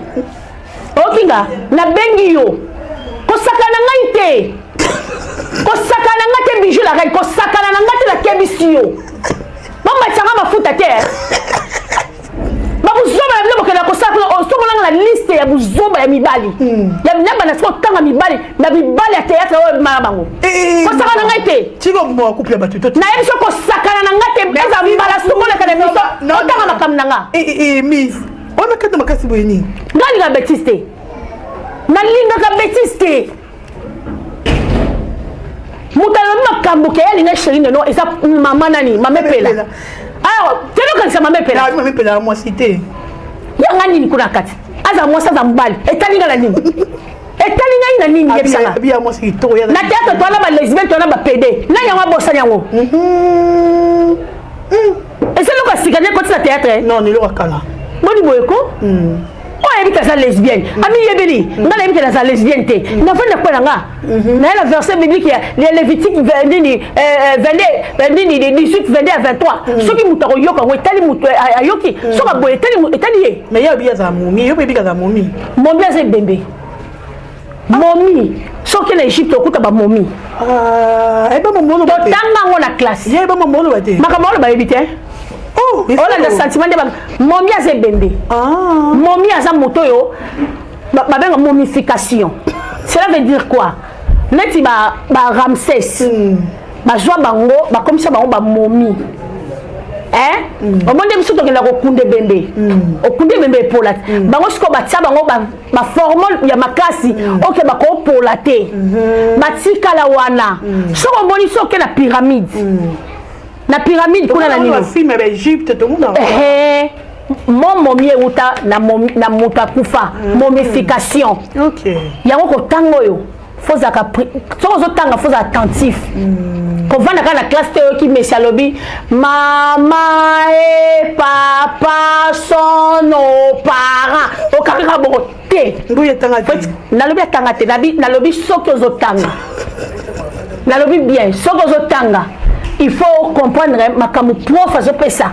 okinga, nabengi yo. Kosakana ngai te, kosakana ngai te. Bijou la reine, kosakana na ngai te. Nakebisi yo, bamatisanga mafuta te. Babuzoba na bino bokenda kosala kuna, osongolanga na liste ya buzoba ya mibali na bana. Sikoyo otanga mibali na mibali ya théâtre oyo ebima na bango. Kosakana na ngai te. Nayebi so kosakana na ngai te. Eza mbala sokoleka na biso, otanga makambo na nga. Miss wana kata makasi boye nini? Ngai alingaka bêtise te, nalingaka bêtise te. Moto alobi makambo ke alinga chéri nono, eza mama nani, mama Epela. Awa tele okanisa mama Epela. Mama Epela mwasi te. Yanga nini kuna kati? Aza mwasi, aza mobali, etali nga na nini? Etali ngai na nini? Yebisanga. Na théâtre towana balesbienne, towana bapédé, nani yango abosani yango? Eza eloko ya sika nde ekoti na théâtre? Non, eloko ya kala. Boni boye ko? Oyo ayebi ke aza lesbienne, amiyebeli. Ngai nayebi ke naza lesbienne te. Nafandi na kwe na nga naye na verset biblique ya Lévitique nini 22 nini 18 22 à 23. Soki moto akoyoka yango, etali moto ayoki. Soki aboye, etali ye. Mais ye abi azala momi, yo oyebi azala momi. Momi aza ebembe. Momi, soki na Egypte okuta bamomi. Totanga yango na classe. Makambo oloba te. Makambo oloba yebi te. Olanda sentiment nde momie aza ebembe. Momie aza moto oyo babenga momification. Cela veut dire quoi? Neti ba Ramsès, bazwa bango, bakomisa bango bamomi. Omoni nde biso tokenda kokunda ebembe, okunda ebembe epola te. Bango sikoyo batia bango baformol ya makasi, oke bakopola te, batikala wana. Soki omoni, soki oke na pyramide, na pyramide kuna na nini, mo momie euta na moto akufa, momification. Yango kotanga oyo, fozalaka, soki ozotanga, fozala attentif. Kovanda kaka na classe te. Oyoki mesi alobi: "Mama et papa sont nos parents", okanga kaka bongo te. Nalobi atanga te. Nalobi soki ozotanga, nalobi bien, soki ozotanga, il faut comprendre makambo prof azopesa.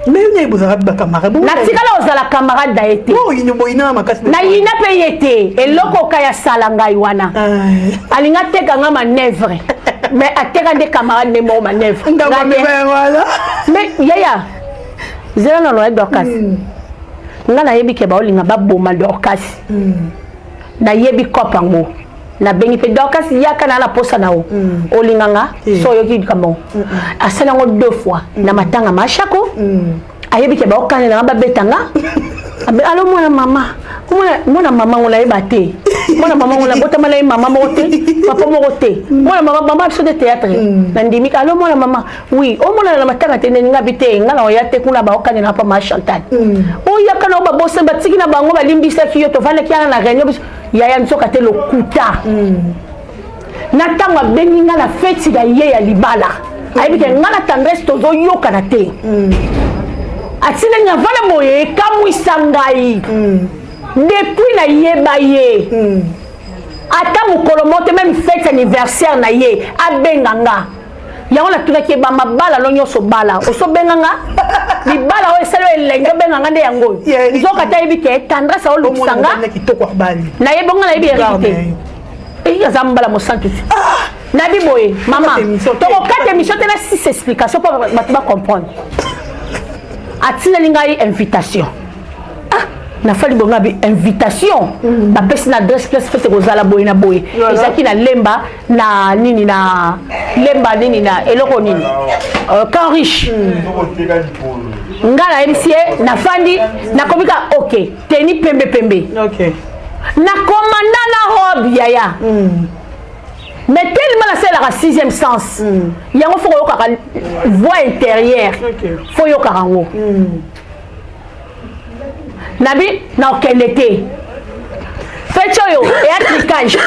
Natikala ozala camarade na ye te, nayina mpe ye te. Eloko oka asala ngai wana, alingi ateka nga manœuvre, mais ateka nde camarade nde moko manœuvre. Mais yaya, zela nano ya Dorcas. Nga nayebi ke baolinga baboma Dorcas. Nayebi kope yango, nabengi mpe Dorcas: "Yaka na posa na yo, olinganga." So oyoki likambo, asali yango deux fois na matanga mashako. Ayebi ke baokanelanga, babetanga. Alo, mwana mama, mwana mama ngo nayeba te. Mwana mama ngo nabotama na ye mama moko te, papa moko te. Mwana mama, mama biso te théâtre. Nandimi. Alo, mwana mama, oui, omonana na matanga te. Ndenge nga bi te, nga na oya te kuna, baokanela pa ma Chantal. Oyaka na o babose, batiki na bango, balimbisaki yo. Tovandaki wana na réunion biso. Yaya, nzoka te, lokuta. Na ntango abengi nga na feti na ye ya libala, ayebi ke nga na Tendresse tozoyokana te. Atindeli nga vana boye, ekamwisa ngai. Depuis nayeba ye, ata mokolo moko te, même fête anniversaire na ye, abenga nga. Yango natunaki ye: "Bamabala no nyonso bala, osobenga nga? Libala oyo esali oyo elenge, obenga nga nde yango oyo?" Nzoka te, ayebi ke Tendresse aolukisa nga. Nayebi nga, nayebi Eriki te, aza mbala mosantu te. Nabi boye: "Mama, tokokata émission te na six explication mpo bato bacomprendre." Atineli ngai invitation. Ah, nafali bongo, abi invitation bapesi na adresse, place fête kozala boye na boye. Ezalaki na Lemba, na nini, na Lemba nini, na eloko nini, Camp Riche. Nga nayebisi ye, nafandi, nakomi ka ok, teni pembe pembe, na komanda na robe yaya. Mais tellement nasalelaka sixième sens, yango faut koyokaka voix intérieure, faut oyokaka yango. Nabi na okende te, feti oyo eya tricage.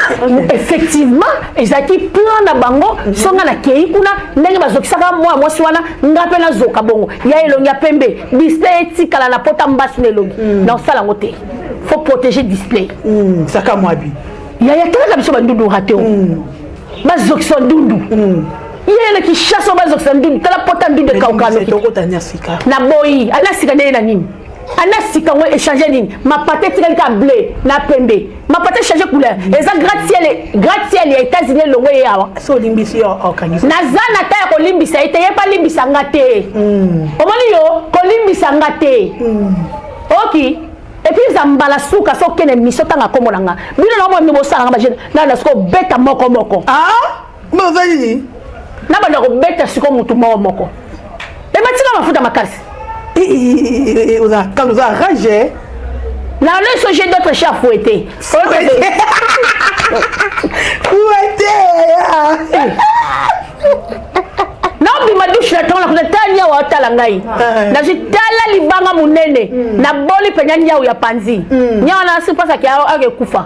Effectivement, ezalaki plan na bango. So nga nakei kuna, ndenge bazokisaka mwana mwasi wana, nga mpe nazoka bongo ya elongi ya pembe, display etikala na pota mbasu na elongi. Na osala yango te, faut protéger display. Saka mwabi. Yaya, talaka biso bandundu rate o bazokisa ndundu ye na Kinshasa, bazokisa ndundu. Tala pota ndundu ekauka noki. Naboyi ana sika ndenge na nini, ana sika ngo échange nini? Mapata etikali ka bleu na pembe, mapata échange couleur. Eza gratte-ciel, gratte-ciel ya États-Unis elongo ye awa. Naza na ta ya kolimbisa ye te, ye mpe alimbisa nga te. Omoni yo kolimbisa nga te, oki. Et puis eza mbala suka so okende mission, ntanga kombo na nga. Bino na omoni bosalanga bagene na siko obeta moko moko. Oza nini? Na banda kobeta siko motu moko moko, ematika mafuta makasi. Oza oza rage. Na leso, j'ai d'autres chats fouettés. Fouetté. Naobima douche na ntongo, nakuta tala niawu aotala ngai. Nazwi tala libanga monene, naboli mpenza niawu ya panzi. Niawu wana mpasaki akekufa.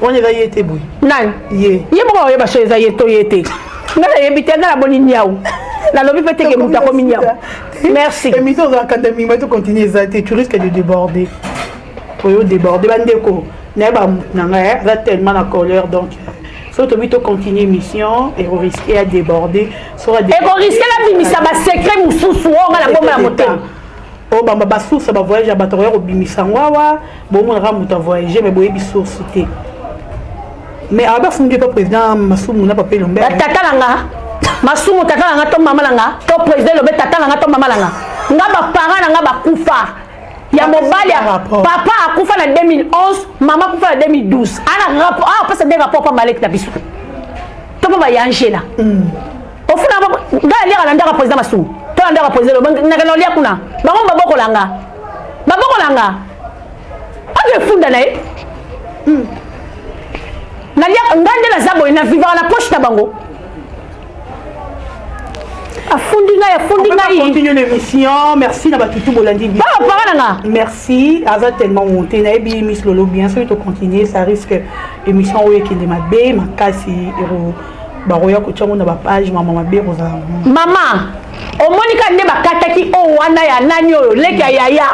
Wana eza ye te boye? Nani? Ye. Ye moko oyeba so eza ye to ye te. Ngai nayebi te. Ngai naboni niawu, nalobi mpe teke moto akomi niawu. Merci. Émission ozalaka nde mingi, to continue eza te, tu risques de déborder, oyo déborder. Bandeko, nayeba motu na ngai aza tellement na colère, donc soki tobi tocontinue émission, ekorisque ya déborder. Ekorisque nabimisa basecret mosusu oyo nga na bomba na motema. Oyo bamba basource, bavoyage ya bato, koya kobimisa yango awa. Bomonaka moto avoyage, mais boyebi source te. Mais awa bafundi pa président Masumu na papa Elombe. Batata na nga. Masumu tata na nga to mama na nga to président Elobe, tata na nga to mama na nga. Nga baparent na nga bakufa ya mobali, papa akufa na 2011, mama akufa na 2012. Ana rapport, apesa nde rapport mpa maleki na biso to mpo baya Angela. Ofuna ngai aliaka na ndako ya président Masumu to na ndako ya président Elobe, nakende olia kuna. Bango babokolanga, babokolanga, ake efunda na ye. Nalia ngai nde naza boye, na vivaka na poche na bango. Afundi ngai, afundi ngai. Continue l'émission. Merci na batutu bolandi. Baba para na nga. Merci, aza tellement monté, nayebi Miss Lolo bien. Soki tocontinue, ça risque émission oyo ekende mabe makasi. Ero bakoya kotia ngo na bapage mama mabe kozala. Mama, omoni kaka nde bakataki oyo wana ya nani oyo, leki ya yaya,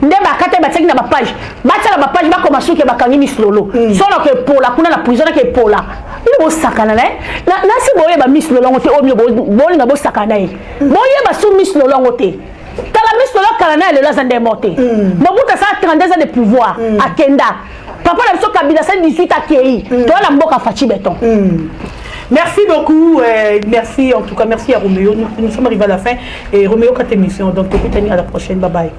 nde bakataki, batiaki na bapage, batia na bapage, bakoma soki bakangi Miss Lolo, soki epola kuna na prison, nake epola. Bino bosakana na ye nasi, boyeba Miss Lolo yango te. Oyo bino bolinga bosakana na ye, boyeba su Miss Lolo yango te. Tala, Miss Lolo akala na ye, lelo aza nde mort te. Mobutu asala 32 ans de pouvoir, akenda. Papa na biso Kabila asali 18, akei. Toya na mboka Fatshi Béton. Merci beaucoup. Merci en tout cas. Merci à Roméo. Nous sommes arrivés à la fin. Et Roméo, 4 émissions. Donc, à la prochaine. Bye bye.